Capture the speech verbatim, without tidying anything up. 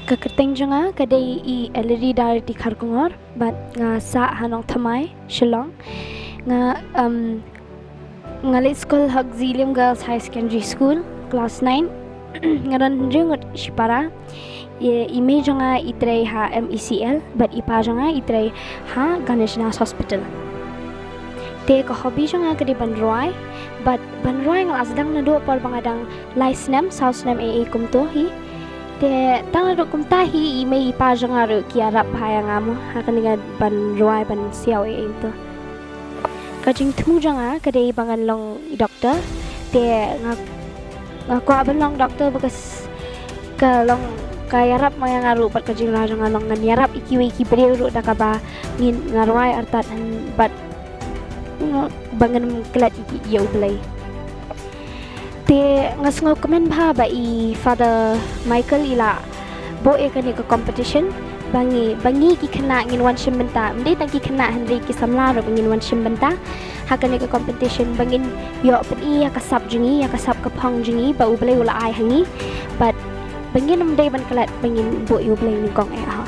Ka kyrteng jong nga ka dei i Ellery Darity Kharkongor, bad nga sah ha Nongthymmai, Shillong. Nga, um, nga leit skul ha Xilium Girls High Secondary School, class nine. Nga don hynriew ngut shipara. I, i mei jong nga i trei ha M E C L, bad i pa jong nga i trei ha Ganesh Das Hospital. Te ka hobby jong nga ka dei ban rwai, bad ban rwai nga la sdang naduh por ba nga dang lai snem, saw snem ei ei kumto hi. Te tang naduh kumta hi i mei i pa jong nga ruh ki ïarap bha ïa nga mo, ha kane ka ban rwai ban siaw ei ei kumto. Ka jingthmu jong nga ka dei ba ngan long i doctor. Te nga, nga kwah ban long doctor because ka long ka ïarap mo ïa nga ruh bad ka jingrwai jong nga long ngan ïarap ïa kiwei ki briew ruh da kaba ngin, nga rwai artat bad, you know, ba ngan klet ïa ki, ïa U Blei. Te nga sngewkmen bha ba i Father Michael i la buh ïa kane ka competition ba ngi, ba ngi ki khynnah ngin wan shim bynta, ym dei tang ki khynnah hynrei ki samla ruh ba ngin wan shim bynta ha kane ka competition, ba ngin ïoh pyni ïa ka sap jong ngi, ïa ka sap ka phong jong ngi ba U Blei u la ai ha ngi, bad ba ngin ym dei ban klet, ba ngin buh ïa U Blei nyngkong eh ha